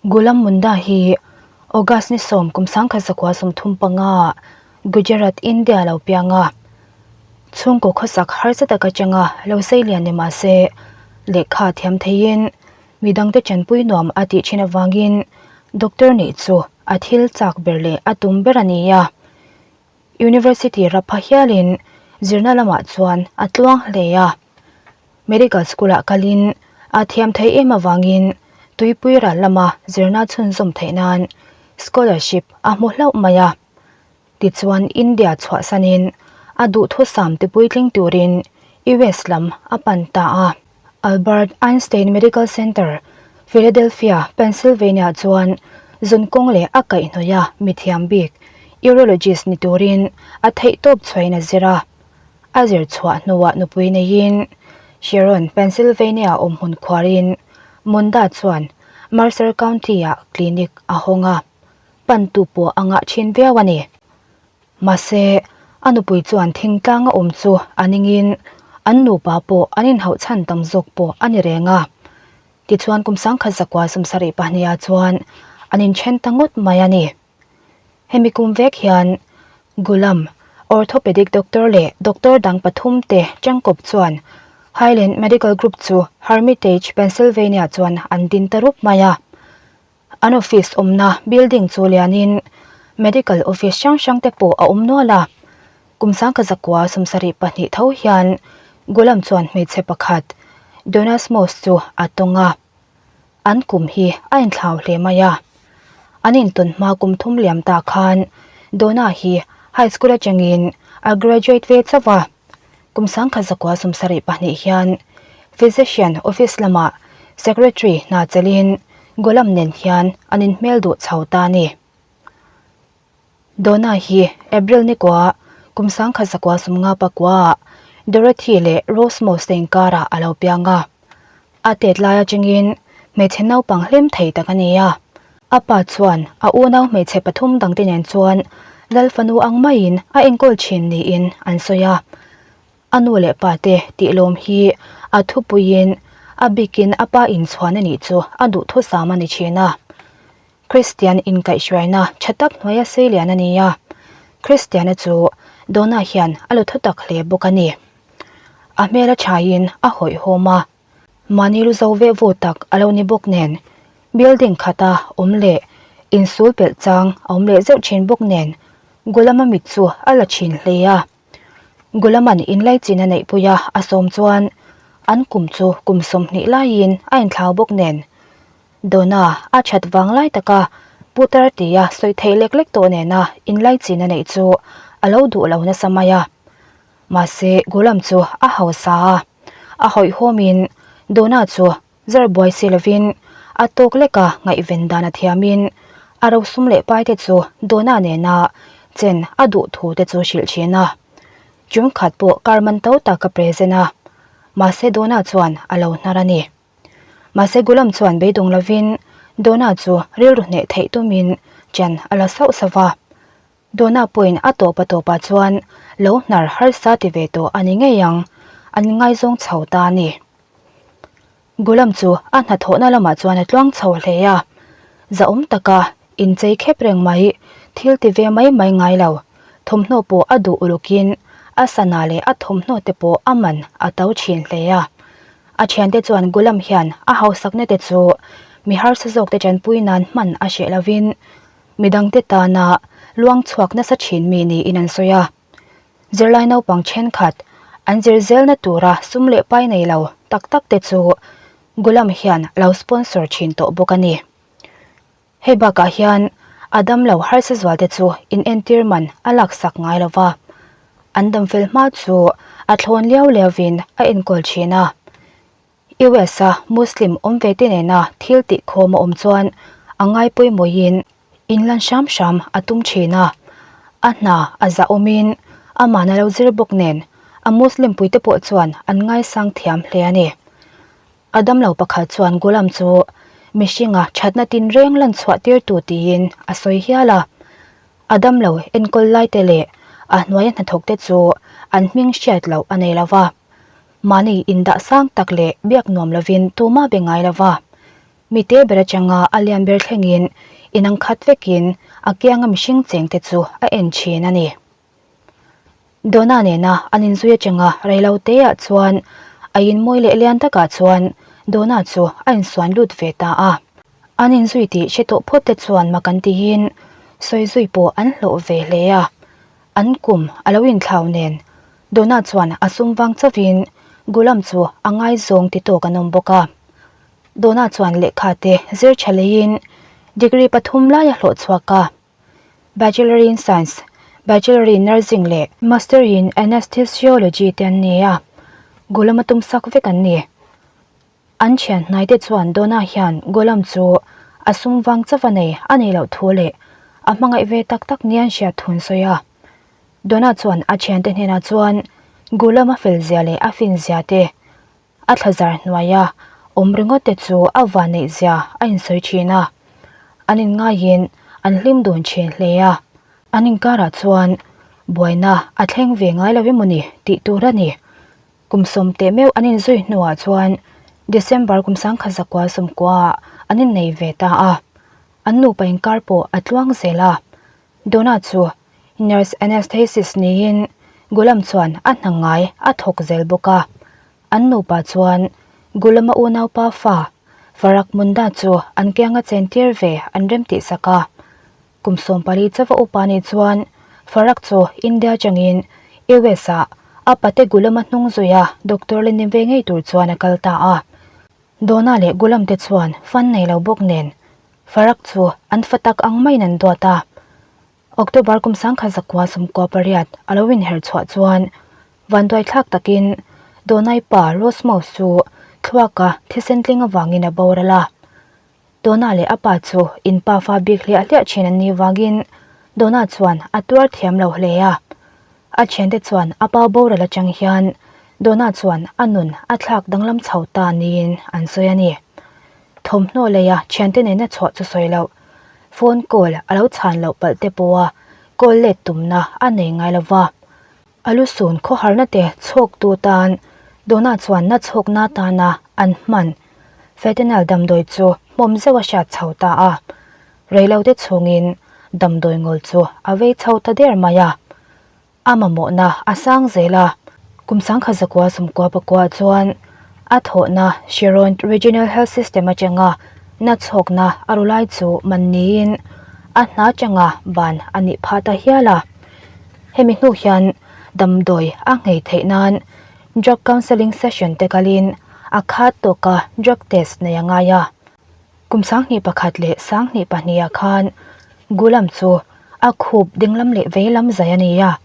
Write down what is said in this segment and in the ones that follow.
Ghulam Munda hi August ni sawm kum 1935 ah Gujarat, India lo piang a. Chhungkaw khawsak harsa tak atanga lo sei lian ni mah se lehkha thiam theiin midangte tanpui nuam a tih thin avangin doctor nih chu a thil chak ber leh a tum ber a ni a. University rapha hialin zirna lamah chuan a tluang hle a. Medical school ah kalin a thiam theih em avangin tuipui ral lama zirna chhunzawm theih nan scholarship a hmu hlauh mai a. Tichuan India chhuahsanin a duhthusam tipuitling turin US lam a pan ta a. Albert Einstein Medical Center, Philadelphia, Pennsylvania chuan zun kawng leh a kaihhnawih a mithiam bik, urologist ni turin a theihtawp chhuain a zir a. A zir chhuah hnuah nupui neiin Sharon, Pennsylvania awmhmun khuarin Munda chuan Mercer County-ah clinic a hawng a, pantu pawh a ngah thin viau a ni. Mahse, a nupui chuan thingtlang a awm chu a ningin an nupa pawh an inhauh chhan tam zawk pawh a ni reng a. Tichuan kum 1972 ah chuan an inthen ta ngawt mai a ni. Hemi kum vek hian Gulam, orthopedic doctor leh doctor dang pathum te tangkawp chuan Highland Medical Group chu Hermitage, Pennsylvania chuan an din ta rup mai a. An office awmna building chu lianin medical office hrang hrang te pawh a awm nual a. Kum 1972 tho hian Gulam chuan hmeichhe pakhat Donna Smoss chu a tawng a. An kum hi a inthlau hle mai a. An intawn hma kum thum liam ta khan Donna hi high school atangin a graduate ve chauh a. Kum 1972 hian Physician office lamah Secretary hna chelhin Golam nen hian an inhmel duh chho ta a ni. Donna hi April ni kua kum 1959 ah Dorothy leh Rose Moss te inkarah a lo piang a. A tet lai atangin hmeichhe naupang hlim thei tak a ni a. A pa chuan a unau hmeichhe pathum dangte nen chuan Lal fanu ang maiin a enkawl thin niin an sawi a. A nu leh pa te tih lawm hi a thupuiin a bikin a pa inchhuan a nih chu a duhthusam a ni thin a. Kristian inkaihhruaina tha tak hnuaia sei lian a ni a. Kristiana chu Donna hian a lu thutak hle bawk a ni. A hmel a thaiin a hawihhawm a. Mahni lu zo veh vu tak a lo ni bawk nen, building khata awm leh insul pelh chang a awm leh zeuh thin bawk nen, Gulama mit chu a la thin hle a. Gulaman inlaichin a neihpui a, a sawm chuan an kum chu kum 20 laiin a inthlau bawk nen, Donna a that vang lai taka putar tia sawi theih lek lek tawh nena inlaichin a neih chu a lo duh lo nasa mai a. Mahse, Gulam chu a hausa a, a hawihhawmin Donna chu zar buai si lovin a tawk leka ngaihven dan a thiamin a rosum leh paite chu Donna nena chen a duh thu te chu hrilh thin a. Tum khat pawh kar man to tak a present a, mahse Donna chuan a lo hnar a ni. Mahse Gulam chuan beidawng lovin Donna chu rilru hneh theih tumin chen a la sauh sauh va. Donna pawhin a tawp a tawpah chuan lo hnar harsa ti ve tawh a ni ngei ang, an ngaizawng chho ta a ni. Gulam chu a hnathawhna lamah chuan a tluang chho hle a, zahawm taka inchei khep reng mai, thil ti ve mai mai ngai lo, thawmhnaw pawh a duh ulukin a sana leh a thawmhnaw te pawh a man a to thin hle a. A thiante chuan Gulam hian a hausakna te chu mi harsa zawkte tanpui nan hman a hreh lovin, Midangte tana luang chhuak nasa thin mi niin an sawi a. Zirlai naupang thenkhat an zir zelna tura sum leh pai nei lo tak tak te chu Gulam hian a lo sponsor thin tawh bawk a ni. Hei bakah hian a damlo harsa zual te chu inentir man a laksak ngai lo va, an damfel hma chu a thlawn liau liauvin a enkawl thin a. US a Muslim awm ve te nena thil tih khawm a awm chuan a ngai pawimawhin inlan hram hram a tum thin a. A hna a zah awmin amah na lo zir bawk nen a Muslim puite pawh chuan an ngaisang thiam hle a ni. A damlo pakhat chuan Ghulam chu mihringa thatna tinreng lan chhuah tirtu tiin a sawi hial a. A damlo enkawl laite leh a hnuaia hnathawkte chu an hming hriat loh a nei lo va. Mahni indah sang tak leh biak nuam lovin tumah be ngai lo va. Mi te ber atanga a lian ber thlengin inang khat vekin a kianga mihring cheng te chu a en thin a ni. Donna nena an inzui atanga reilo teah chuan a inmawi leh lian takah chuan Donna chu a insuan lut ve ta a. An inzui tih hre tawh phawt te chuan mak an tihin sawi zui pawh an hlawh ve hle a. An kum a lo inthlau nen Donna chuan a sum vang chauhin Gulam chu a ngaizawng ti tawk an awm bawk a. Donna chuan lehkha te zir tha leiin degree pathum lai a hlawh chhuak a. Bachelor in Science, Bachelor in Nursing leh Master in Anesthesiology te an ni a, Gulam a tum sak vek an ni. An thian hnai te chuan Donna hian Gulam chu a sum vang chauh a nei a nei loh thu leh a hmangaih ve tak tak nia an hriat thu an sawi a. Donna chuan a thiante hnenah chuan Gulam a fel zia leh a fin zia te A thlazar hnuaia awm ringawt te chu a vanneih zia a insawi thin a, an inngaiin an hlim dun thin hle a, an inkarah chuan buaina a thleng ve ngai lo emaw ni tih tur a ni. Kum sawm teh meuh an inzui hnuah chuan December kum sangkhat zakua sawmkuaah an innei ve ta a, an nupa inkar pawh a tluang zel a, Donna chu nurse anaesthesist niin Gulam chuan a hna ngai a thawk zel bawk a. An nupa chuan Gulama unaupa fa Farak Munda chu an kianga chentir ve an remtih sak a. Kum 40 chauha upa nih chuan Farak chu India atangin US ah a pate Gulama hnung zuia doctor la ni ve ngei tur chuan a kal ta a. Donna leh Gulam te chuan fan nei lo bawk nen Farak chu an fa tak ang maiin an duat a. October kum 1998 a lo inher chhuah chuan vanduai thlak takin Donai pa Rosmos chu thluaka thisen tling avangin a boral a. Donna leh a pa chu in pa fa bik hliah hliah thin an nih vangin Donna chuan a tuar thiam lo hle a. A thiante chuan a pa boral atang hian Donna chuan a nun a thlak danglam chho ta niin an sawi a ni. Thawmhnaw leia thiante nena chhuah chu sawi loh. Phone call a lo chhan loh palh te pawha call let tumna a nei ngai lo va. A lu sun khawharna te chhawktu tan Donna chuan na chhawkna tana an hman Fentanyl damdawi chu hmawm zeuh a hriat chho ta a. Reilote chhungin damdawi ngawl chu a vei chho ta der mai a. A mamawhna a sang zel a, kum 1999 chuan a thawhna Sharon Regional Health System atanga nachhawkna a ru lai chu man niin a hna atanga ban a nih phah ta hial a. Hemi hnu hian damdawi a nghei theih nan drug counselling session te kalin a khat tawka drug test nei a ngai a. Kum 21 leh 22 ah khan Gulam chu a khup dinglam leh veilam zai a ni a.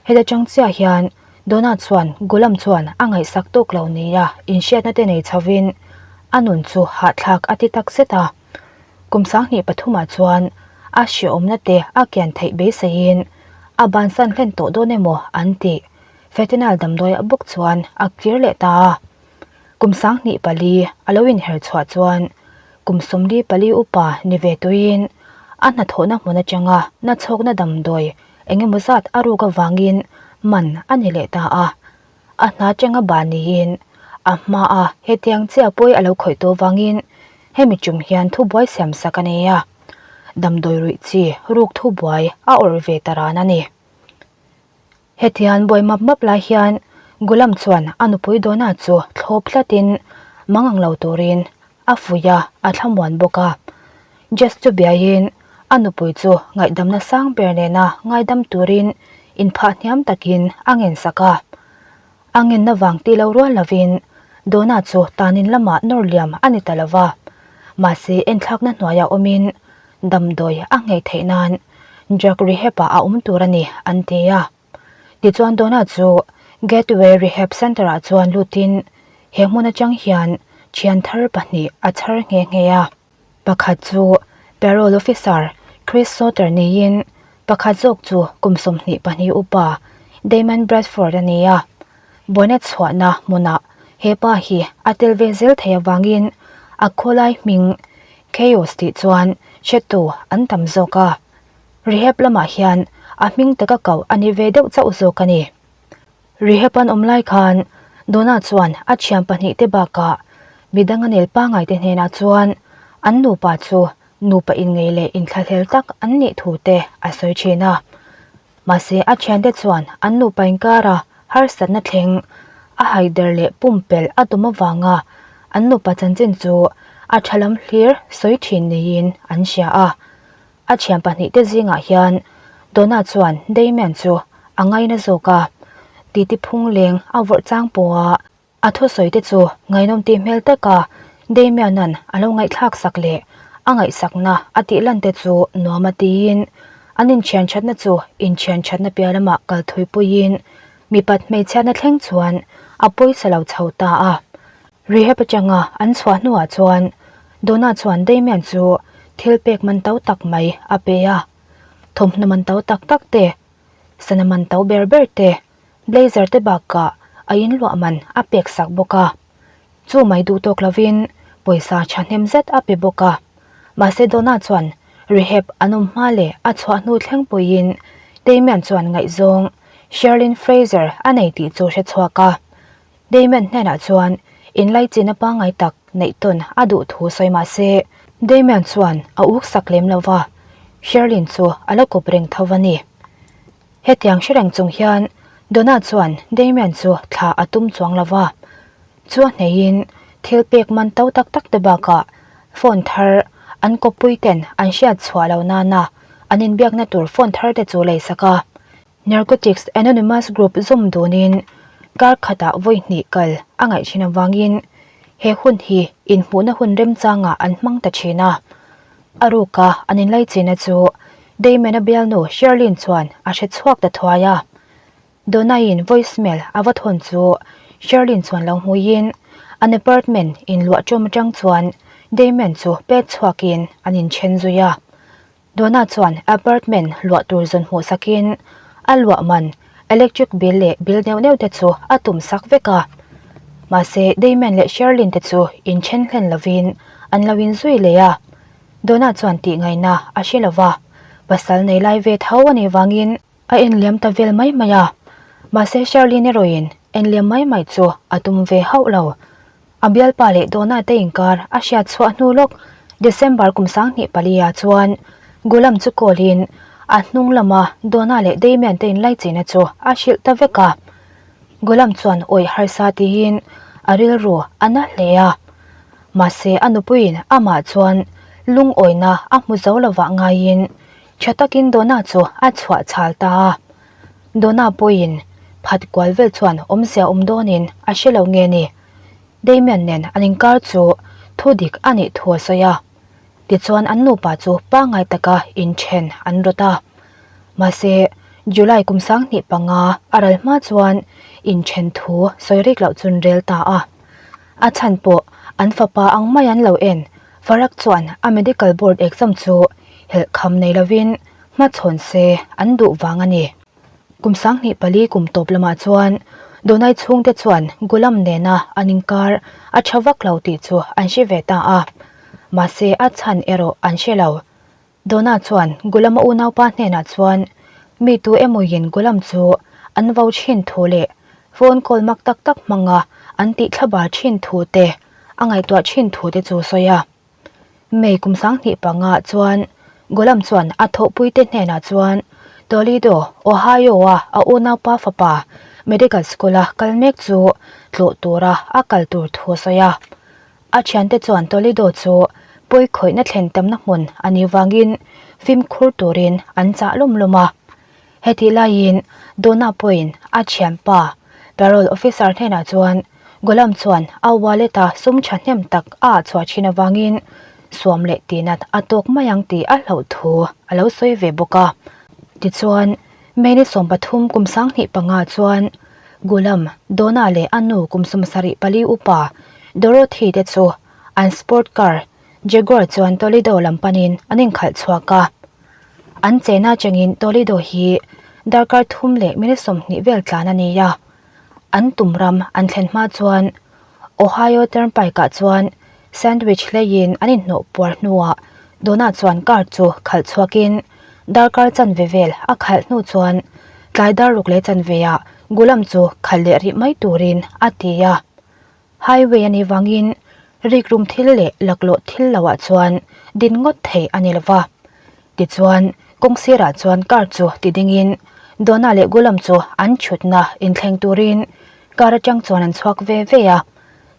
Heta chang chiah hian Donna chuan Gulam chuan a ngaihsak tawk lo nia inhriatna te nei chhovin a nun chu hahthlak a ti tak zet a. Kum 23 ah chuan a hreawmna te a kian theih beiseiin a bansan hlen tawh dawn emaw an tih Fentanyl damdawiah bawk chuan a kir leh ta a. Kum 24 a lo inher chhuah chuan kum 44 upa ni ve tuiin a hnathawhna hmun atanga nachhawkna damdawi eng emaw zat a ruk avangin man a ni leh ta a. A hna atanga ban niin a hmaa hetiang chiah pawi a lo khawih tawh vangin hemi tum hian thubuai siam sak a nei a. Damdawi ruih chi ruk thubuai a awrh ve ta ran a ni. Hetiang buai map map lai hian Gulam chuan a nupui Donna chu thlawp tlatin mang ang lo turin a fuih a, a thlamuan bawk a. Jess chu biaiin a nupui chu ngaihdamna sang ber nena ngaidam turin inphah hniam takin a ngensak a. A ngenna vang ti lo rual lovin Donna chu tanin lamah nawr liam a ni ta lo va, mahse enthlakna hnuaiah awmin damdawi a nghei theih nan drug rehab ah a awm tur a ni an ti a. Tichuan Donna chu Gateway Rehab Centre ah chuan lutin he hmun atang hian thian thar pahnih a chhar nghe nghe a. Pakhat chu Parole Officer Chris Sauter niin pakhat zawk chu kum 22 upa Damon Bradford a ni a. Buaina chhuahna hmunah he pa hi a tel ve zel thei avangin a khawlai hming Chaos tih chuan hretu an tam zawk a. Rehab lamah hian a hming taka koh a ni ve deuh chauh zawk a ni. Rehab an awm lai khan Donna chuan a thian pahnih te bakah midang a nel pangai te hnenah chuan An nupa chu nupa inngeih leh inthlahlel tak an nih thu te a sawi thin a. Mahse a thiante chuan an nupa inkara harsatna thleng a haider leh pumpelh a tum avanga an nupa chanchin chu a tha lam hlir sawi thin niin an hria a. A thian pahnihte zingah hian Donna chuan Damian chu a ngaina zawk a, titi phung leng a vawrh chang pawha A thusawi te chu ngaihnawm tih hmel taka Damian-a'n a lo ngaihthlak sak leh a ngaihsakna a tih lan te chu nuam a tiin an inthian thatna chu inthian thatna piah lamah kal thui puiin mipat hmeichhiatna thleng chuan a pawisa lo chho ta a. Rehab atanga an chhuah hnuah chuan Donna chuan Damian chu thil pek man to tak mai a pe a, thawmhnaw man to tak tak te, sana man to ber ber te, Blazer te bakah a inluah man a pek sak bawk a, chu mai duh tawk lovin pawisa thahnem zet a pe bawk a. Mahse Donna chuan rehab an awm hma leh a chhuah hnu thleng puiin Damian chuan ngaihzawng Sherlyn Fraser a nei tih chu hre chhuak a. Damian hnenah chuan inlaichin a pangngai tak neih tawn a duh thu sawi mahse Damian chuan a uk sak lem lo va, Sherlyn chu a la kawp reng tho a ni. Hetiang hre reng chung hian Donna chuan Damian chu thla a tum chuang lo va, chu a hneihin thil pek man to tak tak te bakah phone thar an kawppui ten an hriat chhuah lo nana an inbiakna tur phone thar te chu lei sak a. Narcotics Anonymous Group zawm dunin kar khatah vawi hnih kal a ngaih thin avangin he hun hi inhmuhna hun remchangah an hmang ta thin a. A ruka an inlaichina chu Damon-a bialnu Sherlyn chuan a hre chhuak ta thuai a. Donna-in voicemail a va thawn chu Sherlyn chuan lo hmuiin an apartment inluah ṭawm aṭang chuan Damon chu pet chhuakin an inṭhen zui a. Donna chuan apartment luah tur zawn hmuh sakin a luah man electric bill leh bill neuh neuh te chu a tum sak vek a. Mahse Damon leh Sherlyn te chu inṭhen hlen lovin an lo inzui leh a. Donna chuan tih ngaihna a hre lo va, pasal nei lai ve tho a nih vangin a enliam ta vel mai mai a. Mahse Sherlyn erawhin enliam mai mai chu a tum ve hauh lo. A bialpa leh Donna te inkar a hriat chhuah hnu lawk December kum 2004 ah chuan Gulam chu call in a hnung lama Donna leh Damian te inlaichina chu a hrilh ta vek a. Gulam chuan awih harsa tiin a rilru a na hle a. Mahse a nupuiin amah chuan lungawina a hmu zo lovah ngaiin tha takin Donna chu a chhuah chhal ta a. Donna pawhin phat kual vel chuan awmzia awm dawnin a hre lo nge ni? Damian nen an inkar chu thu dik a nih thu a sawi a. Tichuan an nupa chu pangngai taka inthen an rawt a. Mahse July kum 2005 a ral hma chuan inthen thu sawi rik loh chun rel ta a. A chhan pawh an fapa ang mai an lo en, Farag chuan a medical board exam chu helhkham nei lovin hmachhawn se an duh vang a ni. Kum 2004 kum tawp lamah chuan Donai chhungte chuan Gulam nena an inkar a tha vak lo tih chu an hre ve ta a, mahse a chhan erawh an hre lo. Donna chuan Gulam-a unaupa hnenah chuan mi tu emawin Gulam chu an vo thin thu leh phone call mak tak tak hmanga an tih thlabar thin thu te a ngaihtuah thin thu te chu sawi a. May kum 2005 chuan Gulam chuan a thawhpuite hnenah chuan Toledo, Ohio-a a unaupa fapa medical school-a kal mek chu tlawh tura a kal tur thu a sawi a. A thiante chuan Toledo chu pawi khawihna thlen tamna hmun a nih vangin fimkhur turin an chah lawm lawm a. Hetih laiin Donna pawhin a thianpa parole officer hnenah chuan Gulam chuan a wallet-a sum thahnem tak a ah chhuah thin avangin suam leh tihnat a tawk mai ang tih a hlauh thu a lo sawi ve bawk a. Tichuan, May ni 13 kum 2005 chuan Gulam, Donna leh a nu kum 74 upa Dorothy te chu an sport car Jaguar chuan Toledo lam panin an inkhalh chhuak a. An chena atangin Toledo hi darkar thum leh minute 20 vel tlan a ni a. An tum ram an thlen hma chuan Ohio Turnpike-ah chuan sandwich hleiin an inhnawh puar hnuah Donna chuan car chu khalh chhuakin darkar chanve vel a khalh hnu chuan tlai dar ruk leh chanveah Gulam chu khalh leh rih mai turin a ti a. Highway a nih vangin Rikrum thil leh laklawh thil loah chuan din ngawt thei a ni lova. Tichuan, kawng sirah chuan car chu ti dingin Donna leh Gulam chu an chhutna inthleng turin car atang chuan an chhuak ve ve a.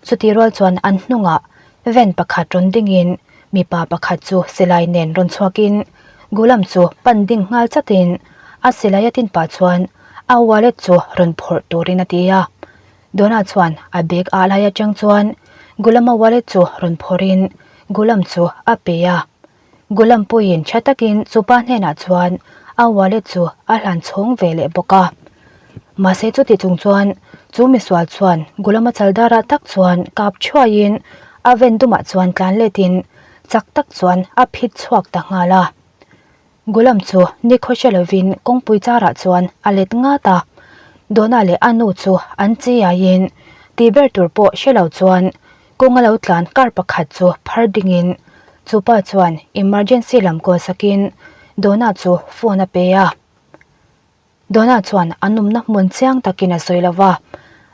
Chutih rual chuan an hnungah van pakhat rawn dingin mipa pakhat chu silai nen rawn chhuakin Gulam chu pan ding nghal chatin a silai a tin pah chuan a wallet chu rawn phawrh turin a ti a. Donna chuan a bag ah lai atang chuan Gulama wallet chu rawn phawrhin Gulam chu a pe a. Gulam puiin tha takin chupa hnenah chuan a wallet chu a hlan chhawng ve leh bawk a. Mahse chuti chung chuan chu misual chuan Gulama chaldarah tak chuan kap thuaiin a ven dumah chuan tlan letin chak tak chuan a phit chhuak ta nghal a. Gulam chu nikhaw hre lovin kawngpui charah chuan a let ngat a. Donna leh a nu chu an chiaiin tih ber tur pawh hre lo chuan Kawng a lo tlan car pakhat chu phar dingin chu pa chuan emergency lam kawl sakin Donna chu phone a pe a. Donna chuan a numna hmun chiang takin a sawi lo va,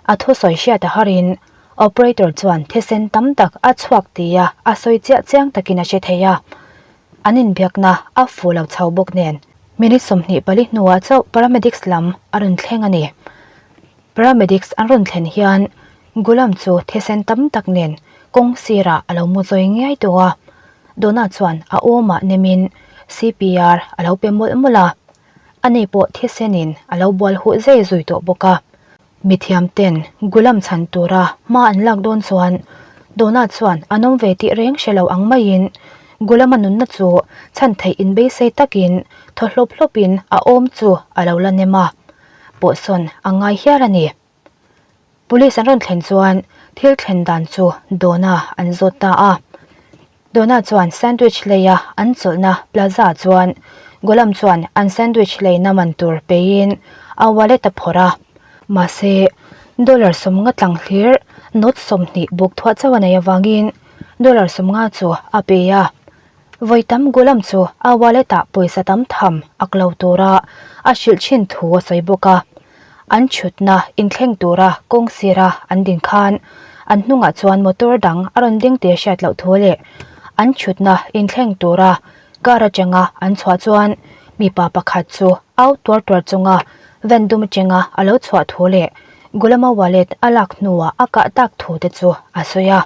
a thusawi hriat a harin operator chuan thisen tam tak a chhuak tia a sawi chiah chiang takin a hre thei a. An inbiakna a fuh lo chho bawk nen minute 24 hnuah chauh paramedics lam a rawn thleng a ni. Paramedics an rawn thlen hian Gulam chu thisen tam tak nen kawng sirah a lo mu zawi ngiai tawh a, Donna chuan a awmah nemin CPR a lo pe mawlh mawlh a, ani pawh thisenin a lo bual huh zei zui tawh bawk a. Mithiam ten Gulam chhan tura hma an lak dawn chuan Donna chuan an awm ve tih reng hre lo ang maiin Gulama nunna chu chhan theih inbeisei takin thaw hlawp hlawpin a awm chu a lo la nem a, pawhsawn a ngai hial a ni. Police an rawn thlen chuan thil thlen dan chu Donna an zawt ta a. Donna chuan sandwich leia an chawlhna plaza chuan Golam chuan an sandwich leina man tur peiin a wallet a phawrh a. Mahse, dollar 50 tlang hlir note 20 buk thuah chauh a nei avangin dollar 50 chu a pe a. Vawi tam Golam chu a wallet ah pawisa tam tham ak lo tura a hrilh thin thu a sawi bawk a. An chhutna inthleng tura kawng sira an din khan an hnungah chuan motor dang a rawn ding tih a hriat loh thu leh an chhutna inthleng tura car atanga an chhuah chuan mipa pakhat chu au tuar tuar chunga van dum atanga a lo chhuah thu leh Gulama wallet a lak hnuah a kah tak thu te chu a sawi a.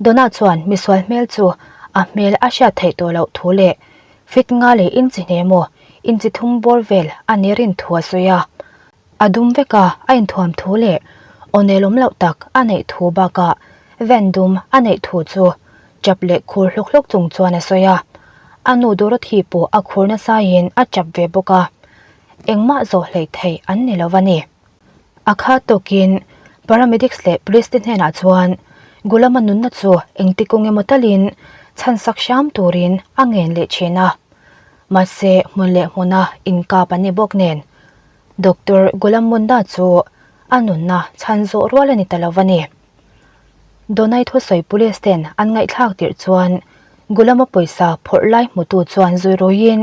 Donna chuan misual hmel chu a hmel a hriat theih tawh loh thu leh fit nga leh inchi hne maw inchi thum bawr vel a ni rin thu a sawi a. A dum vek a, a inthuam thu leh aw nelawm loh tak a neih thu bakah van dum a neih thu chu chap leh khur hlawk hlawk chung chuan a sawi a. A nu Dorothy pawh a khur nasaiin a chap ve bawk a, engmah zawh hleih theih an ni lo a ni. A kha tawkin paramedics leh police te hnenah chuan Gulama nunna chu engti kawng emaw talin chhansak hram turin a ngen leh thin a. Mahse hmun leh hmuna inkap an ni bawk nen Doctor Gulam Munda chu a nunna chhan zawh rual a ni ta lo a ni. Donai thusawi police ten an ngaihthlak tirh chuan Gulama pawisa phawrh lai hmutu chuan zui ruiin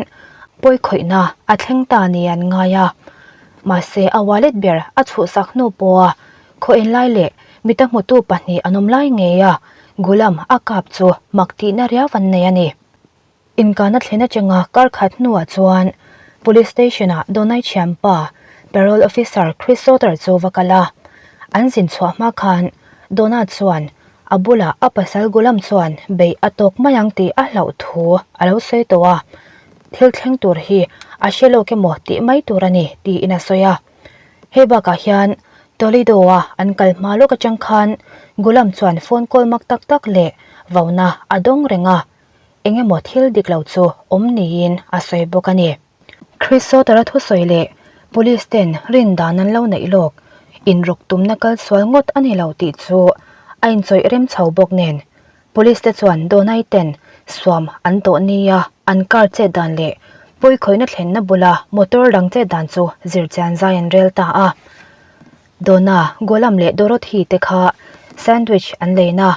pawikhawihna a thleng ta ni an ngai a. Mahse a wallet ber a chhuhsak hnu pawha khaw en lai leh mita hmutu pahnih an awm lai ngei a Gulam a kap chu mak tihna riau an nei a ni. Inkahna thlen atanga kar khat hnuah chuan Police Station-ah Donai thianpa Parole Officer Chris Sauter chu va kal a. An zin chhuah hma khan Donna chuan a bulah a pasal Gulam chuan beih a tawk mai ang tih a hlauh thu a lo sawi tawh a. Thil thleng tur hi a hre lawk emaw tih mai tur a ni tiin a sawi a. Hei bakah hian Toledo-a an kal hma lawk atang khan Gulam chuan phone call mak tak tak leh vauna a dawng reng a. Eng emaw thil dik lo chu awm niin a sawi bawk a ni. Chris Soter-a thusawi leh Police ten rin dan an lo neih lawk, inrawk tumna kal sual ngawt a ni lo tih chu a inchawih rem chho bawk nen Police te chuan Donai ten suam an tawh nia an car chet dan leh pawikhawihna thlenna bula motor dang chet dan chu zirchian zai an rel ta a. Donna, Golam leh Dorothy te kha sandwich an leina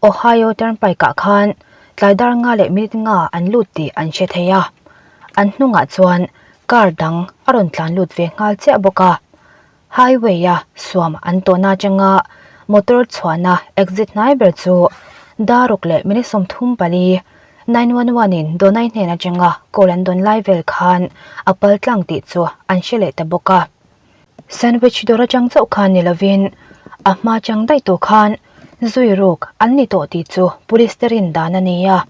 Ohio Turnpike ah khan tlai dar nga leh minute nga an lut tih an hre thei a. An hnungah chuan car dang a rawn tlan lut ve nghal chiah bawk a. Highway a suam an tawhna atanga motor chhuahna exit hnai ber chu Daruk leh minute 34, 911 in Donai hnen atanga call an dawn lai vel khan a pal tlang tih chu an hre leh ta bawk a. Sandwich dawr atang chauh khan ni lovin a hma chang daih tawh khan zui ruk an ni tawh tih chu police te rin dan a ni a.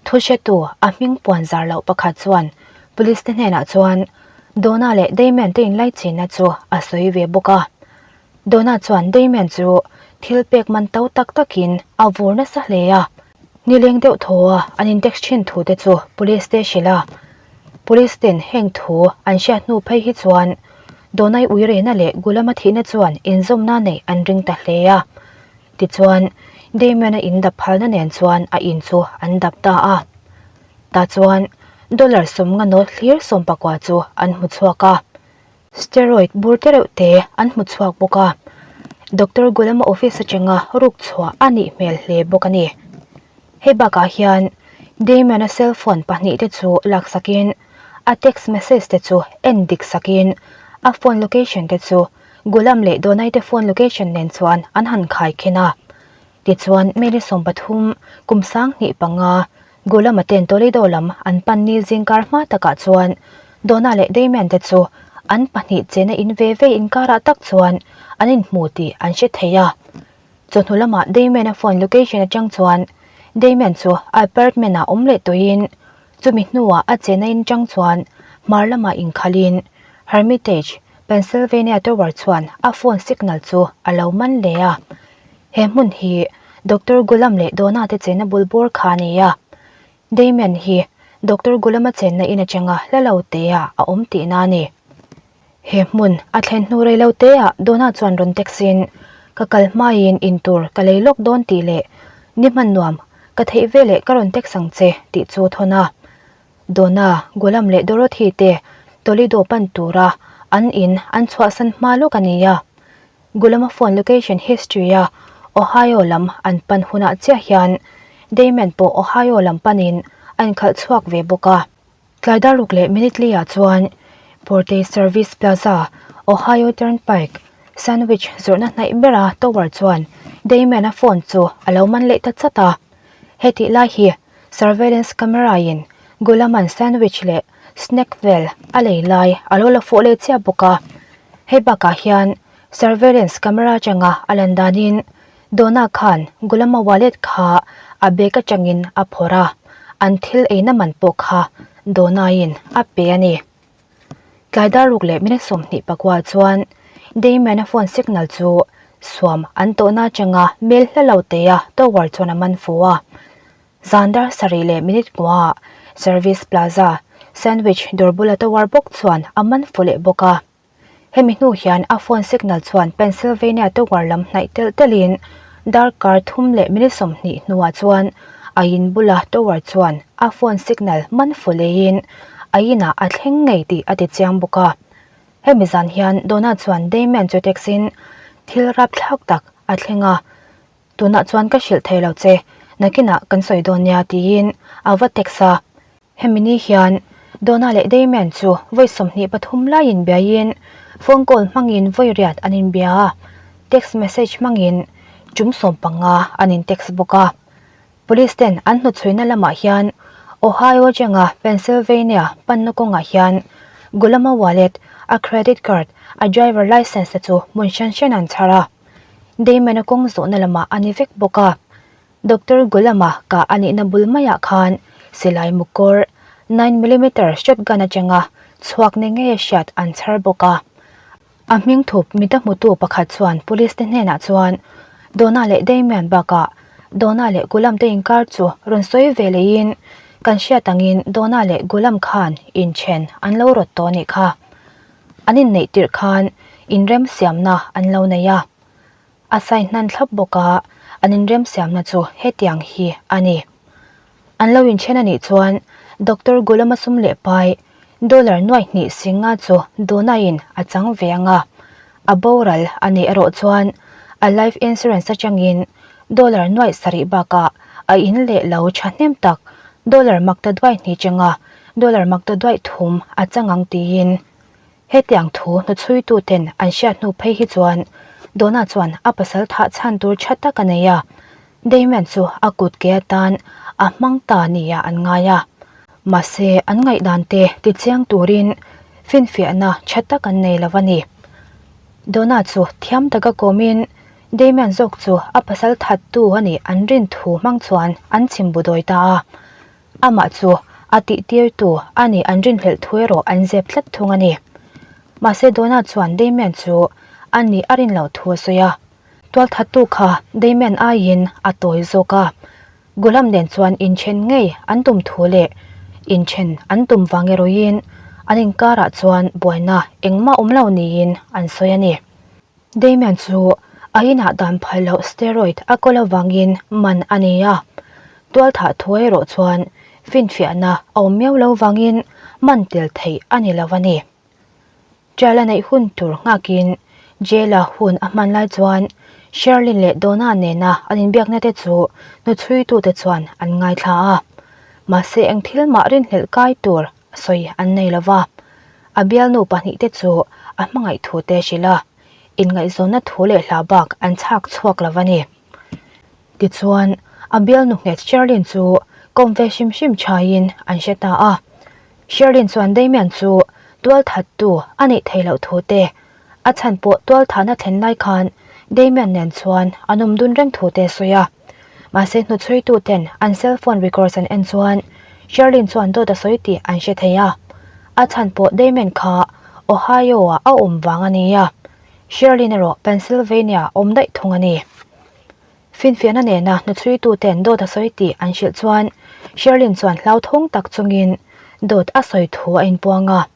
Thu hretu a hming puan zar loh pakhat chuan police te hnenah chuan Donna leh Damian te inlaichinna chu a sawi ve bawk a. Donna chuan Damian chu thil pek man to tak takin a vur nasa hle a. Nileng deuh thaw a an in-text thin thu te chu police te hrilh a. Police ten heng thu an hriat hnu phei hi chuan Donna-i uirena leh Gulama thihna chuan inzawmna neih an ring ta hle a. Tichuan, Damian-a in dap phalna nen chuan a in chu an dap ta a. Tah chuan dollar 50 note hlir 19 chu an hmu chhuak a. Steroid bur te reuh te an hmu chhuak bawk a. Doctor Gulama office atanga ruk chhuah a nih hmel hle bawk a ni. Hei bakah hian Damian-a cell phone pahnih te chu laksakin a text message te chu en dik sakin a phone location te chu Gulam leh Donai te phone location nen chuan an han khai khin a. Tichuan May ni 13 kum 2005 Gulam-a ten Toledo lam an pan ni zingkar hma takah chuan Donna leh Damian te chu an pahnih chena in ve ve inkarah tak chuan an inhmu tih an hre thei a. Chawhnu lamah Damian-a phone location atang chuan Damian chu a apartment-ah awm leh tawhin chumi hnuah a chena in tang chuan hmar lamah inkhalhin Hermitage, Pennsylvania Tower chuan a phone signal chu a lo man leh a. He hmun hi Doctor Gulam leh Donna te chena bul bawr kha a ni a. Damian hi Doctor Gulama chenna in atanga hla lo teah a awm tihna a ni. He hmun a thlen hnu rei lo teah Donna chuan rawn text in, Ka kal hmaiin in tur ka lei lawk dawn tih leh ni hman nuam ka theih veleh ka rawn text ang che tih chu thawn a. Donna, Gulam leh Dorothy te Toledo pan tura an in an chhuahsan hma lawk a ni a. Gulama phone location history a Ohio lam an pan hunah chiah hian Damian pawh Ohio lam panin a inkhalh chhuak ve bawk a. Tlai daruk leh minute li ah chuan Portage Service Plaza, Ohio Turnpike, Sandwich zawrhna hnaih bera tower chuan Damian-a phone chu a lo man leh ta chat a. Hetih lai hi surveillance camera in Gulama'n sandwich leh snack vel a lei lai a lo la fuh leh chiah bawk a. Hei bakah hian surveillance camera atanga a lan danin Donna khan Gulama wallet kha a bag atangin a phawrh a, an thil eina man pawh kha Donna-in a pe a ni. Tlai dar ruk leh minute 29 chuan Damian-a phone signal chu suam an tawhna atanga mel hla lo tea tower chuan a man fu a. Zan dar sarih leh minute kuaah Service Plaza, Sandwich dawr bula tower bawk chuan a man fu leh bawk a. Hemi hnu hian a phone signal chuan Pennsylvania tower lam hnaih telh telhin darkar thum leh minute 20 hnuah chuan a in bula tower chuan a phone signal man fu leiin a inah a thleng ngei tih a ti chiang bawk a. Hemi zan hian Donna chuan Damian chu text in thil rapthlak tak a thleng a, tunah chuan ka hrilh thei lo che, nakinah kan sawi dawn nia tiin a va text a. Hemi ni hian Donna leh Damian chu vawi 23 laiin biaiin phone call hmangin vawi riat an inbia a, text message hmangin tum 15 an in text bawk a. Police ten an hnuchhuina lamah hian Ohio atanga Pennsylvania panna kawngah hian Gulama wallet, a credit card, a driver licence te chu hmun hran hran an chhar a. Damian-a kawng zawhna lamah a ni vek bawk a. Doctor Gulama kah a nihna bul maiah khan silai mukawr nine millimeter shotgun atanga chhuak ni ngei a hriat an chhar bawk a. A hming thup mita hmutu pakhat chuan police te hnenah chuan Donna leh Damian bakah Donna leh Gulam te inkar chu rawn sawi ve leiin kan hriat angin Donna leh Gulam khan inthen an lo rawt tawh a nih kha. An inneih tirh khan inremsiamna an lo nei a. A sign hnan thlap bawk a, an inremsiamna chu hetiang hi a ni. An lo inthen a nih chuan Doctor Gulama sum leh pai dollar nuaih hnih singa chu Donna-in a chang ve ang a, a boral a nih erawh chuan a life insurance atangin dollar nuaih sarih bakah a in leh lo thahnem tak dollar makta duai hnih changa dollar makta duaih thum a chang ang tiin Hetiang thu hnuchhuituten an hriat hnu phei hi chuan Donna chuan a pasal thah chhan tur tha tak a nei a. Damien chu a kut ke atan a hmang ta nia an ngai a. Mahse, an ngaihdan te tichiang turin finfiahna tha tak an nei lo a ni. Donna chu thiam taka kawmin Damien zawk chu a pasal thattu a nih an rin thu hmang chuan an chim bu dawi ta a. Amah chu a tihtirtu a nih an rinhlelh thu erawh an zep tlat thung a ni. Mahse Donna chuan Damien chu a nih a rin loh thu a sawi a. Tualthattu kha Damien aiin a tawi zawk a. Gulam nen chuan inthen ngei an tum thu leh inthen an tum vang erawhin an inkarah chuan buaina engmah awm lo niin an sawi a ni. Damien chu a inah dan phal loh steroid a kawl avangin man a ni a, tualthah thu erawh chuan finfiahna a awm miau lo vangin man tel theih a ni lo a ni. Trial a neih hun tur nghakin jail-a hun a hman lai chuan Sherlyn leh Donna nena an inbiakna te chu hnuchhuitute chuan an ngaithla a. Mahse eng thil mah rinhlelh kai tur sawi an nei lo va. A bialnu pahnihte chu a hmangaih thu te hrilh a, inngaihzawnna thu leh hla bak an chhak chhuak lo a ni. Tichuan, a bialnu nghet Sherlyn chu kawm ve hrim hrim thaiin an hre ta a. Sherlyn chuan Damian chu tualthattu a neih theih loh thu te, a chhan pawh tualthahna thlen lai khan Damian nen chuan an awm dun reng thu te a sawi a. Mahse hnuchhuitu ten an cell phone records an en chuan Sherlyn chuan dawt a sawi tih an hre thei a. A chhan pawh Damian kha Ohio ah a awm vang a ni a, Sherlyn erawh Pennsylvania awm daih thung a ni. Finfiahna nena hnuchhuituten dawt a sawi tih an hrilh chuan Sherlyn chuan hlauthawng tak chungin dawt a sawi thu a inpuang a.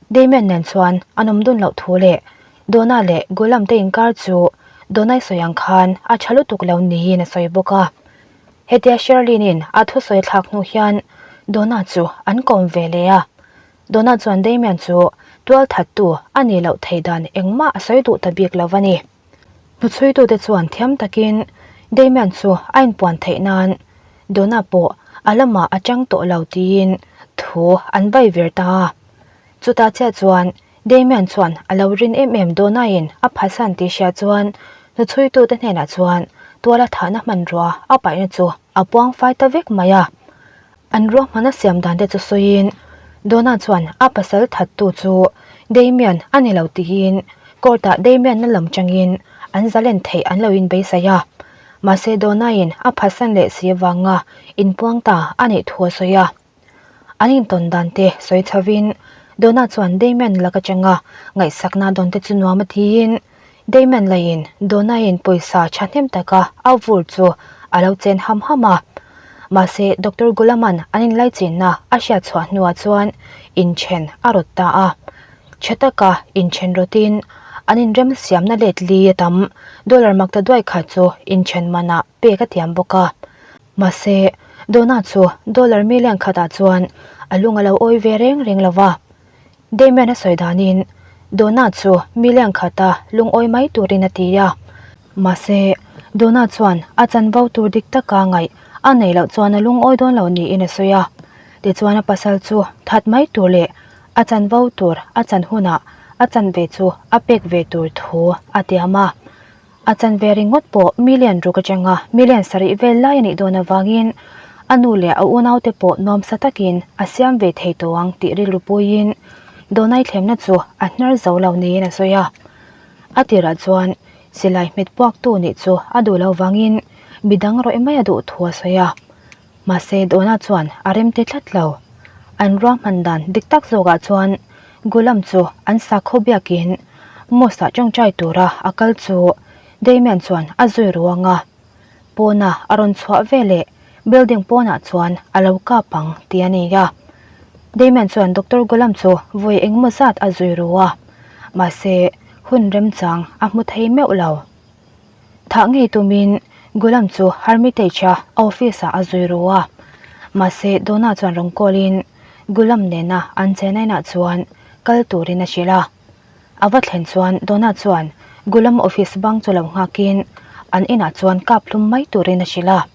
Damien nen chuan an awm dun loh thu leh Donna leh Gulam te inkar chu Donna-i sawi ang khan a tha lutuk lo niin a sawi bawk a. Hetia Sherlyn-in a thusawi a thlak hnu hian Donna chu an kawm ve leh a. Donna chuan Damien chu tualthattu a nih loh theih dan engmah a sawi duh ta bik lo a ni. Hnuchhuitute chuan thiam takin Damian chu a inpuan theih nan Donna pawh a lamah a chang tawh lo tiin thu an vai vir ta a. Chutah chiah chuan Damian chuan a lo rin em em Donna-in a phatsan tih hria chuan hnuchhuitute hnenah chuan tuala thahna hmanrua a paihna chu a puang fai ta vek mai a. An ruahmana siam dan te chu sawiin Donna chuan a pasal thattu chu Damian a ni lo tiin court ah Damian na lam changin an zalen theih an lo inbeisai a. Mahse Donna-in a phatsan leh si avanga inpuang ta a nih thu a sawi a. An intawn dan te sawi chhovin Donna chuan Damian lak atanga ngaihsakna dawn te chu nuam a tiin Damian laiin Donna-in pawisa thahnem taka a vur chu a lo chen ham ham a. Mahse, Doctor Gulaman an inlaichinna a hriat chhuah hnuah chuan inthen a rawt ta a. Tha taka inthen rawtin an inremsiamna let li a tam dollar makta duai khat chu inthen manah pek a tiam bawk a. Mahse, Donna chu dollar million khatah chuan a lung a lo awi ve reng reng lo va. Damian a sawi danin Donna chu million khata lungawi mai turin a ti a. Mahse, Donna chuan a chanvo tur dik taka ngaih a neih loh chuan a lungawi dawn lo niin a sawi a. Tichuan a pasal chu that mai tur leh a chanvo tur a chan hunah a chanve chu a pek ve tur thu a tiam a. A chanve ringawt pawh million ruk atanga million sarih vel lai a nih dawn avangin a nu leh a unaute pawh nuamsa takin a siam ve thei tawh ang tih rilru puiin Donai thlemna chu a hnar zo lo niin a sawi a. A tirah chuan silai hmet puaktu nih chu a duh lo vangin midang rawih mai a duh thu a sawi a. Mahse Dona chuan a remti tlat lo. An ruahman dan dik tak zawkah chuan Gulam chu an sakhaw biakin mosque-ah tawngtai tura a kal chu Damian chuan a zui ruang a. Pawna a rawn chhuah veleh building pawnah chuan a lo kap ang tih a ni a. Damian chuan Doctor Gulam chu vawi engemaw zat a zui ru a. Mahse hun remchang a hmu thei meuh lo. Thah ngei tumin Gulam chu Hermitage-a a office-ah a zui ru a. Mahse, Donna chuan rawn call-in Gulam nena an chena inah chuan kal turin a hrilh a. A va thlen chuan Donna chuan Gulam office bang chu lo nghakin an inah chuan kap hlum mai turin a hrilh a.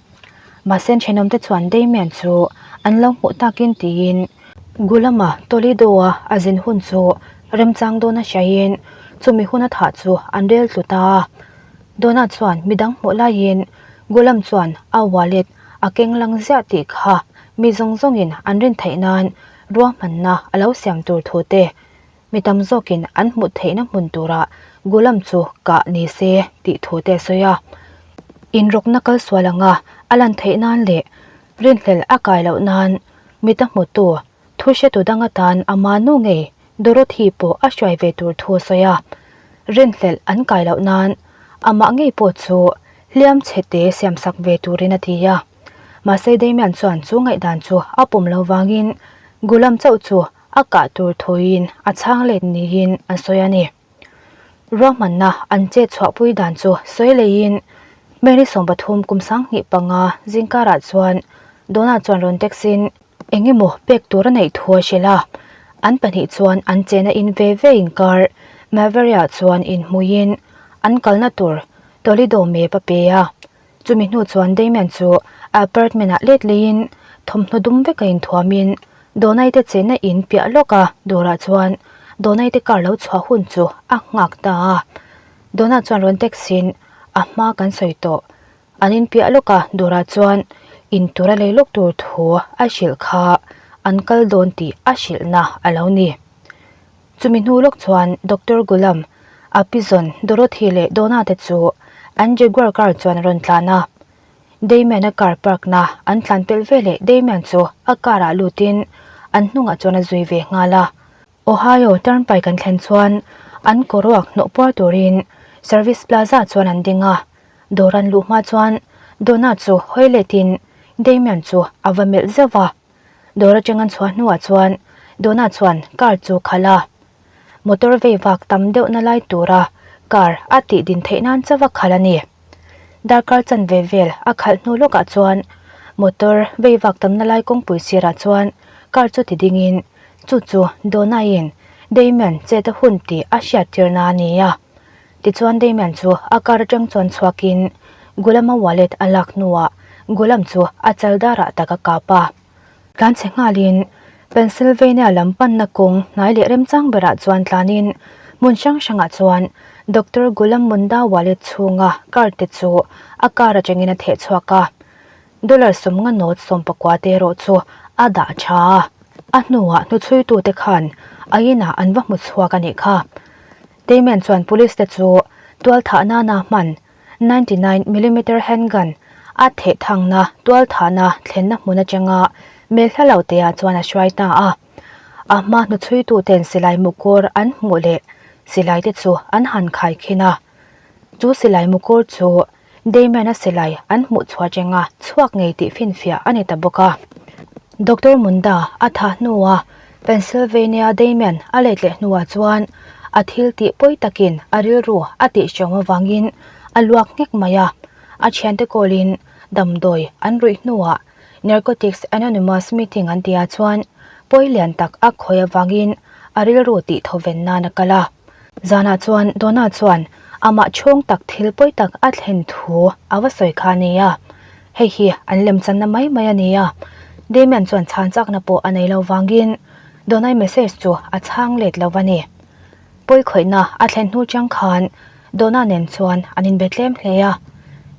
Mahse, thenawmte chuan Damian chu an lo hmuh takin tiin Gulama Toledo-a a zin hun chu remchang dawn a hriain chumi hun a thah chu an rel tlu ta a. Donna chuan midang hmuh laiin Gulam chuan a wallet a keng lang ziah tih kha mi zawng zawngin an rin theih nan ruahmanna a lo siam tur thu te mi tam zawkin an hmuh theihna hmun turah Gulam chu kah ni se tih thu te a sawi a. Inrawkna kal sual anga a lan theih nan leh rinhlelh a kai loh nan mita hmutu Thu hretu dang atan ama nu ngei Dorothy pawh a hruai ve tur thu a sawi a, rinhlelh an kai loh nan amah ngei pawh chu hliam chhe te siamsak ve turin a ti a. Mahse Damian chuan chu ngaihdan chu a pawm lo vangin Gulam chauh chu a kah tur thuin a chhang let niin an sawi a ni. Ruahmanna an chet chhuahpui dan chu sawi leiin Mary 13 kum 25 zingkarah chuan Donna chuan rawn text in Eng emaw pek tur a neih thu a hrilh a, an pahnih chuan an chena in ve ve inkar Maveria chuan inhmuiin an kalna tur Toledo map a pe a. Chumi hnu chuan Damian chu a apartment-ah let leiin thawmhnaw dum veka inthuamin Donai te chena in piah lawka dawrah chuan Donai te car lo chhuah hun chu a nghak ta a. Donna chuan rawn text-in a hma kan sawi tawh. An inpiah lawk a, Dora chuan in tur a lei lawk tur thu a hrilh kha an kal dawn tih a hrilhna a lo ni. Chumi hnu lawk chuan Doctor Gulam, a pizawn Dorothy leh Donna te chu an Jaguar car chuan a rawn tlan a. Damian-a car park na an tlan pelh veleh Damian chu a car ah lutin an hnungah chuan a zui ve nghal a. Ohio Turnpike an thlen chuan an kawruak hnawh puar turin Service Plaza chuan an ding a, dawr an luh hma chuan Donna chu hawi letin Damian chu a va melh zeuh a. Dawr atang an chhuah hnuah chuan Donna chuan car chu khalh a, motor vei vak tam deuhna lai tura car a tih din theih nan chauh a khalh a ni. Darkar chanve vel a khalh hnu lawkah chuan motor vei vak tamna lai kawngpui sirah chuan car chu ti dingin chu chu Donna-in Damian chet a hun tih a hriattirna a ni a. Tichuan Damian chu a car atang chuan chhuakin Gulam-a wallet a lak hnuah Gulam chu a chal darah tak a kap a. Tlan chhe nghalin Pennsylvania lam panna kawng hnai leh remchang berah chuan tlanin hmun hrang hrangah chuan Doctor Ghulam Munda wallet chhunga card te chu a car atangin a theh chhuak a, dollar 50 note 19 te erawh chu a dah tha a, a hnuah hnuchhuitute khan a inah an va hmu chhuak a nih kha. Damian chuan police te chu tualthah nana hman 99 millimeter handgun a theh thangna tualthahna thlenna hmun atanga mel hla lo te ah chuan a hruai ta a. A hma hnuchhuitu ten silai mukawr an hmuh leh silai te chu an han khai khin a. Chu silai mukawr chu Damian-a silai an hmuh chhuah atanga chhuak ngei tih finfiah a ni ta bawk a. Doctor Munda a thah hnua Pennsylvania Damian a let leh hnuah chuan a thil tih pawi takin a rilru a tih hriam avangin a luak nghek mai a, a thiante kawlin damdawi an ruih hnuah Narcotics Anonymous meeting an tihah chuan pawi lian tak a khawi avangin a rilru tih thawven nan a kal a. Zanah chuan Donna chuan amah chhung tak thil pawi tak a thlen thu a va sawi kha a ni a, hei hi an lemchanna mai mai a ni a, Damian chuan chhan chakna pawh a nei lo vangin Donna-i message chu a chhang let lo a ni. Pawi khawihna a thlen hnu chang khan Donna nen chuan an inbe tlem hle a,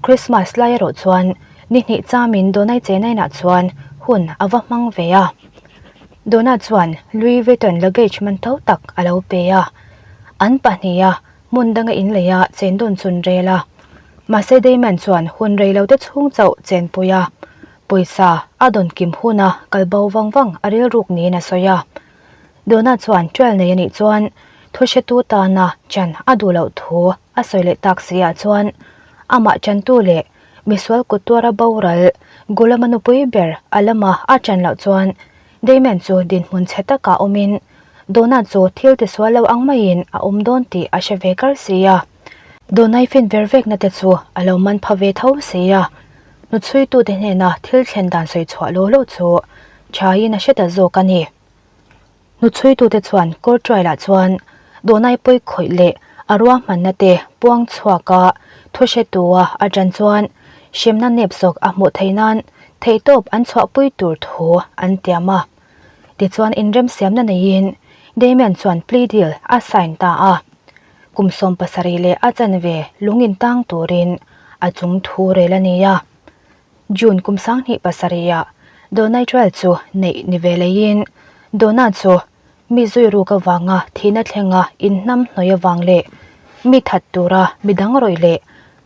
Christmas lai erawh chuan ni hnih chamin Donna-i chenainah chuan hun a va hmang ve a. Donna chuan Louis Vuitton luggage man tho tak a lo pe a, an pahniha hmun danga inlei a chen dawn chun rel a. Mahse Damon chuan hun rei lo te chhung chauh chenpui a, pawisa a dawn kim huna kal bo vang vang a rilruk niin a sawi a. Donna chuan trial nei a nih chuan thuhretu tana chan a duh loh thu a sawi leh tak si ah chuan amah chantu leh Misual kut tuara boral Gulama nupui ber a lama a ṭan loh chuan Damian chu dinhmun chhe takah awmin Donna chu thil tisual lo ang maiin a awm dawn tih a hre ve kar si a. Donna-i fin ver vekna te chu a lo man pha ve tho si a. Hnuchhuitute hnena thil thlen dan sawi chhuah law law chu ṭhain a hre ta zawk a ni. Hnuchhuitute chuan court trial-ah chuan Donai pawi khawih leh a ruahmanna te puang chhuak a, thuhretua a ṭan chuan hremna nep zawk a hmuh theih nan theihtawp an chhuahpui tur thu an tiam a. Tichuan inremsiamna neiin Damian chuan plea deal a sign ta a. Kum 70 leh a chanve lung intang turin. a chung thu rel a ni a. June kum 27 ah Donna trial chu neih ni ve leiin Donna chu mi zui ruk avanga thihna thlenga inhnam hnawih avang leh mi that tura midang rawih leh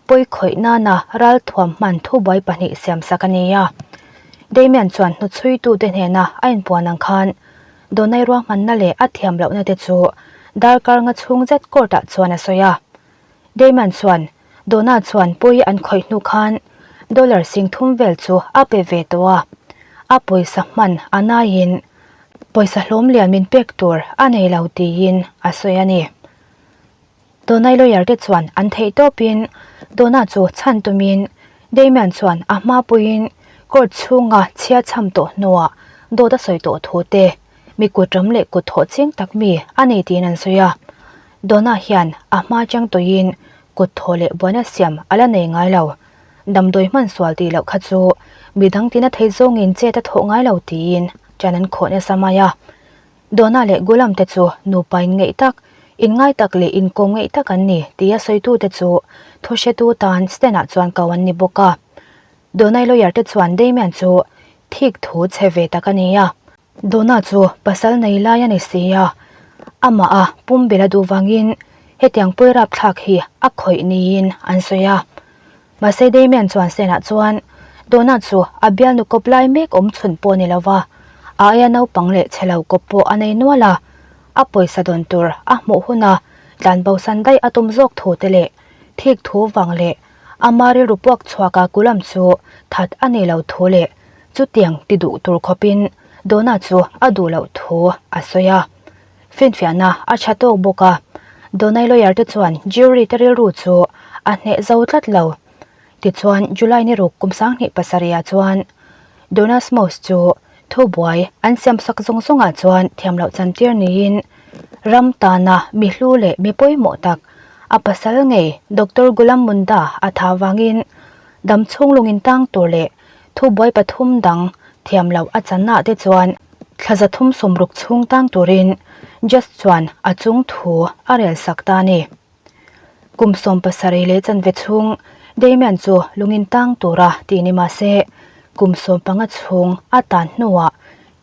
pawi khawih nana ralthuam hman thubuai pahnih siamsak a ni a. Damian chuan hnuchhuitute hnena a inpuan ang khan Donna ruahmanna leh a thiam lohna te chu darkar nga chhung zet court ah chuan a sawi a. Damian chuan Donna chuan pawi an khawih hnu khan dollar 30,000 vel chu a pe ve tawh a, a pawisa hman a naiin pawisa hlawm lian min pek tur a nei lo tiin a sawi a ni. Donna lawyer te chuan an theih tawpin Donna chu chhan tumin Damian chuan a hma puiin court chhunga chhia chham tawh hnuah dawt a sawi tawh thu te, mi kut ram leh kut thawh ching tak mi a nei tiin an sawi a. Donna hian a hma chang tawhin kut thawh leh buaina siam a la nei ngai lo. Damdawi hman sual tih loh kha chu midang tina thei zawngin chet a thawh ngai lo tiin ṭan an khawh nasa mai a. Donna leh Gulam te chu nupa inngeih tak, inngai tak leh inkawm ngeih tak an ni tia sawitute chu thuhretu tan stand-ah chuan ko an ni bawk a. Donna-i lawyer te chuan Damian chu thik thu chhe ve tak a ni a. Donna chu pasal nei lai a ni si a, amah a pumbilh a duh vangin hetiang pawi rapthlak hi a khawih niin an sawi a. Mahse Damian chuan Sena chuan Donna chu a bialnu kawp lai mek awm chhun pawh a ni lo va, a aia naupang leh chhe lo kawp pawh a nei nual a, a pawisa dawn tur a hmuh huna tlanbosan daih a tum zawk thu te leh thik thu vang leh ama rilru puak chhuaka kulam chu that a nei lo thu leh chutiang ti duh tur khawpin Donna chu a duh loh thu a sawi a. Finfiahna a tha tawk bawk a, Donna lawyer te chuan jury te rilru chu a hneh zo tlat lo. Tichuan July ni ruk kum 27 ah chuan Donna Smouse chu thubuai an siamsak zawng zawngah chuan thiam loh chantir niin ram tana mi hlu leh mi pawimawh tak a pasal ngei Doctor Gulam Munda a tha vangin dam chhung lungin tang tur leh thubuai pathum dang thiam loh a channa te chuan thla 360 chhung tang turin judge chuan a chung thu a rel sak ta a ni. Kum 17 leh chanve chhung Damian chu lungin tang tura tih ni mahse kum 15 chhung a tan hnuah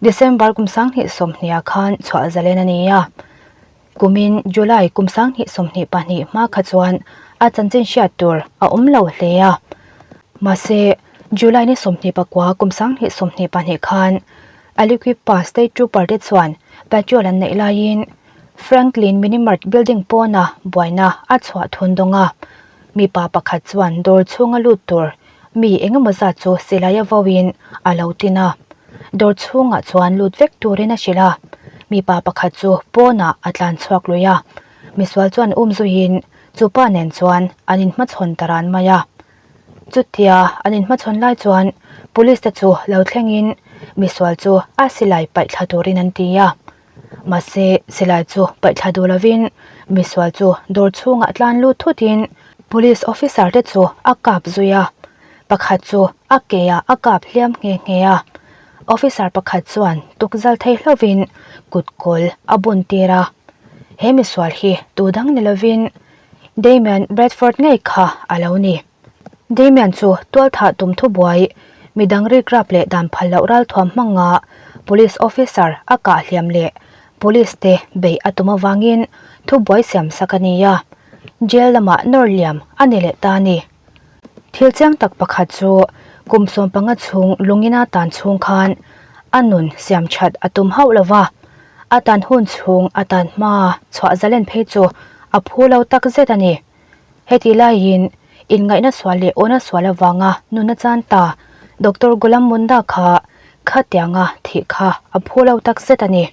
December kum 2020 ah khan chhuah zalen a ni a. Kumin July kum 2022 hma kha chuan a chanchin hriat tur a awm lo hle a. Mahse July ni 29 kum 2022 khan Aliquippa State Trooper te chuan patrol an neih laiin Franklin Minimart building pawna buaina a chhuah thun dawng a. Mipa pakhat chuan dawr chhunga lut tur mi engemaw zat chu silai a vauin a lo tin a. Dawr chhungah chuan lut vek turin a hrilh a. Mipa pakhat chu pawnah a tlan chhuak lui a. Misual chuan um zuiin chupa nen chuan an inhmachhawn ta ran mai a. Chutia an inhmachhawn lai chuan police te chu lo thlengin misual chu a silai paih thla turin an ti a. Mahse silai chu paih thla duh lovin misual chu dawr chhungah tlan lut thutin police officer te chu a kap zui a. Pakhat chu a ke ah a kap hliam nghe nghe a. Officer pakhat chuan tukzal thei hlovin kut kawl a bun tir a. He misual hi tu dang ni lovin Damian Bradford ngei kha a lo ni. Damian chu tualthah tum thubuai, midang rikrap leh dan phal loh ralthuam hmanga police officer a kah hliam leh police te beih a tum avangin thubuai siam sak a ni a, jail lamah nawr liam a ni leh ta a ni. Thil chiang tak pakhat chu kum 15 chhung lungina tan chhung khan a nun siam that a tum hauh lova, a tan hun chhung a tan hma chhuah zalen phei chu a phu lo tak zet a ni. Heti laiin inngaihna sual leh awna sual avanga nuna chan ta Doctor Gulam Munda kha khatianga thih kha a phu lo tak zet a ni.